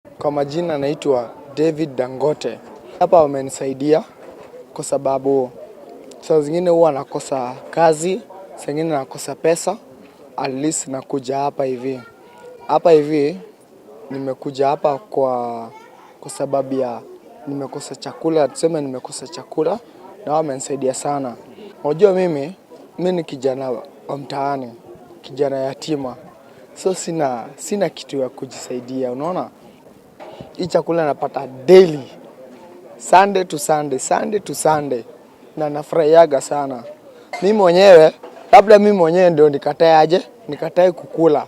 Kwa majina naitwa David Dangote. Hapa wamenisaidia kwa sababu saa zingine huwa nakosa kazi, saa zingine nakosa pesa, at least nakuja hapa hivi. Hapa hivi nimekuja hapa kwa sababu ya nimekosa chakula, tuseme nimekosa chakula na wamenisaidia sana. Unajua mimi ni kijana wa mtaani, kijana yatima. So sina kitu ya kujisaidia, unaona? Hii chakula napata daily, Sunday to Sunday, Sunday to Sunday, na nafurahiaga sana. Mimi mwenyewe, labda mimi mwenyewe ndio nikatae aje, nikatae kukula,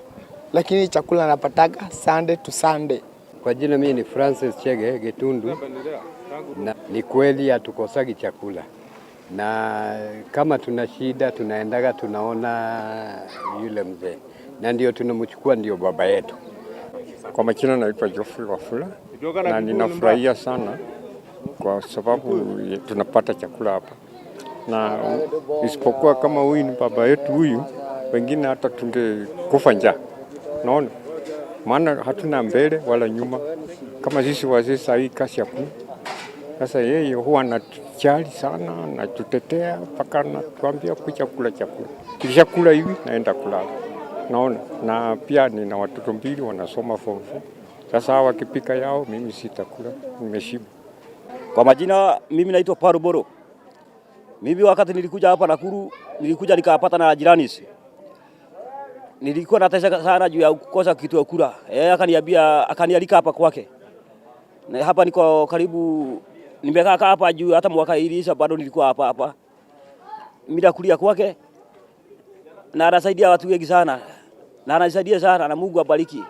lakini chakula napataga Sunday to Sunday. Kwa jina mimi ni Francis Chege Getundu, na ni kweli hatukosagi chakula, na kama tuna shida tunaendaga tunaona yule mzee, na ndio tunamchukua, ndio baba yetu. Kwa majina naitwa Geoffrey Wafula na ninafurahia sana kwa sababu tunapata chakula hapa, na isipokuwa kama huyu ni baba yetu huyu, wengine hata tungekufa njaa, naona maana hatuna mbele wala nyuma. Kama sisi wazee saa hii kazi hakuna. Sasa yeye huwa anatujali sana, anatutetea mpaka anatuambia kuja kula chakula. Tukishakula hivi naenda kulala, naona. Na pia nina watoto mbili wanasoma form 4. Sasa hawa wakipika yao, mimi sitakula, nimeshiba. Kwa majina mimi naitwa Paruboro. Mimi wakati nilikuja hapa Nakuru, nilikuja nikapata na jirani. Nilikuwa nateseka sana juu ya kukosa kitu ya kula. Yeye akaniambia, akanialika hapa kwake. Na hapa niko karibu, nimekaa hapa juu hata mwaka iliisha bado nilikuwa hapa hapa. Mimi nakulia kwake na anasaidia watu wengi sana. Na anasaidia sana na Mungu abariki.